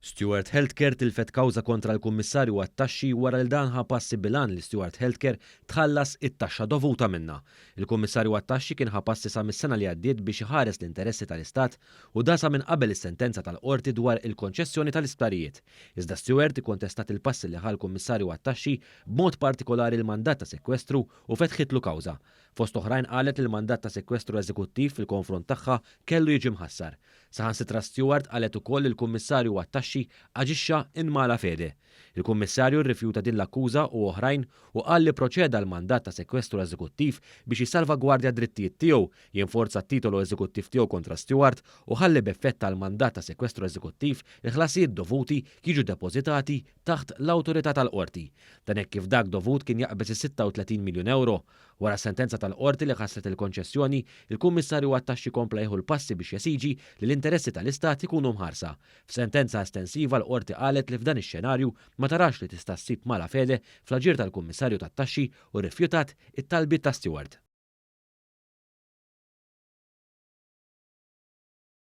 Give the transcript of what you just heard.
Steward Healthcare tilfet kawża kontra l-Kummissarju għat-Taxxi wara li dan ħa passi bil-għan li Steward Healthcare tħallas it-taxxa dovuta minnha. Il-Kummissarju għat-Taxxi kien ħa passi sa mis-sena li għaddiet biex iħares l-interessi tal-Istat u dan sa minn qabel is-sentenza tal-Qorti dwar il-konċessjoni tal-isptarijiet. Iżda Steward ikkontestat il-passi li ħa l-Kummissarju għat-Taxxi b'mod partikolari l-mandat ta' sekwestru u fetħitlu kawża. Fost oħrajn qalet li l-mandat ta' sekwestru eżekuttiv fil-konfront tagħha kellu jiġi mħassar. Saħansitra Steward qalet ukoll li l-Kummissarju għat-Taxxi aġixxa in mala fede. Il-Kummissarju rrifjuta din l-akkuża u oħrajn u qal li proċeda għal mandat ta' sekwestru eżekuttiv biex jissalvagwardja d-drittijiet tiegħu, jinforza t-titolu eżekuttiv tiegħu kontra Steward u ħalli b'effett tal-mandat ta' sekwestru eżekuttiv il-ħlasijiet dovuti jiġu depożitati taħt l-awtorità tal-Qorti. Dan hekk kif dak dovut kien jaqbeż is-36 miljun ewro. Wara sentenza tal-Qorti li ħassret il-konċessjoni, il-Kummissarju għat-Taxxi kompla jieħu l-passi biex jesiġi li l-interessi tal-Istat ikunu mħarsa. F'sentenza estensiva l-Qorti qalet li f'dan ix-xenarju ma tarax li tista' ssib mala fede fl-aġir tal-Kummissarju tat-Taxxi u rrifjutat it-talbiet ta' Steward.